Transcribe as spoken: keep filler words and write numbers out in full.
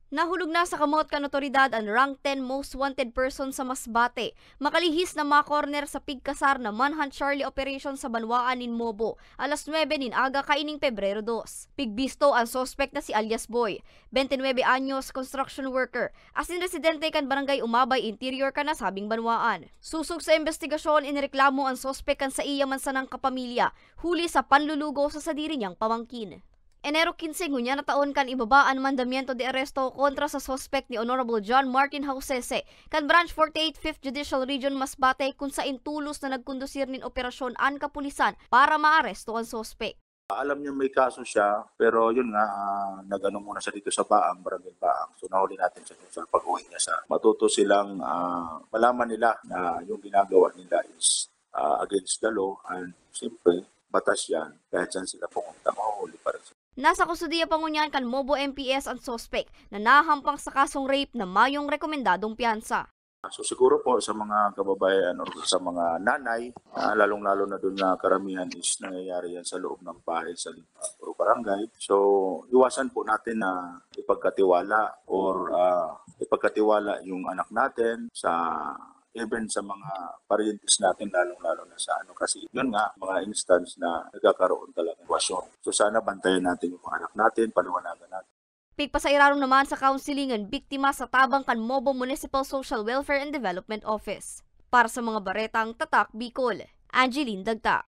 Nahulog na sa kamot kan otoridad an rank ten most wanted person sa Masbate. Makalihis na ma-corner sa pigkasar na manhunt Charlie operation sa banwaan nin Mobo, alas nuebe nin aga kaining Pebrero dos. Pigbisto an suspek na si alias Boy, twenty-nine anyos, construction worker, asin residente kan barangay Umabay Interior kan nasabing banwaan. Sosog sa imbestigasyon, inireklamo an suspek kan saiya man sanang kapamilya, huli sa panlulugaw sa sadiri niyang pamangkin. Enero quince ngunyan na taon kan ibaba an mandamiento de aresto kontra sa suspek ni Honorable John Martin Hausese kan Branch forty-eight Fifth Judicial Region Masbate, kun sain tolos na nagkondusir nin operasyon an kapulisan para maaresto an suspek. Alam niya may kaso siya, pero yun nga, ah, nag-ano muna siya dito sa Baang, Barangay Baang. So, nahuli natin siya dun sa pag-uwi niya sa Matuto silang, ah, malaman nila na yung ginagawa nila is, ah, against the law, and siyempre, batas yan. Kahit saan sila pumunta, mahuhuli pa rin sila. Nasa kustodiya pa ngunyan kan Mobo M P S an suspek na nahahampang sa kasong rape na mayong rekomendadong piyansa. So, siguro po sa mga kababayan or sa mga nanay, ah, lalong-lalo na dun na karamihan is nangyayari yan sa loob ng bahay, sa lim-, ah, puro barangay. So, iwasan po natin na ipagkatiwala or, ah, ipagkatiwala yung anak natin sa, even sa mga parientes natin, lalong-lalo na sa ano, kasi yun nga, mga instance na nagkakaroon talaga ng sitwasyon. So, sana bantayan natin yung mga anak natin, paliwanagan natin. Pigpasairarom naman sa counseling an biktima sa tabang kan Mobo Municipal Social Welfare and Development Office. Para sa mga baretang Tatak Bicol, Angeline Dagta.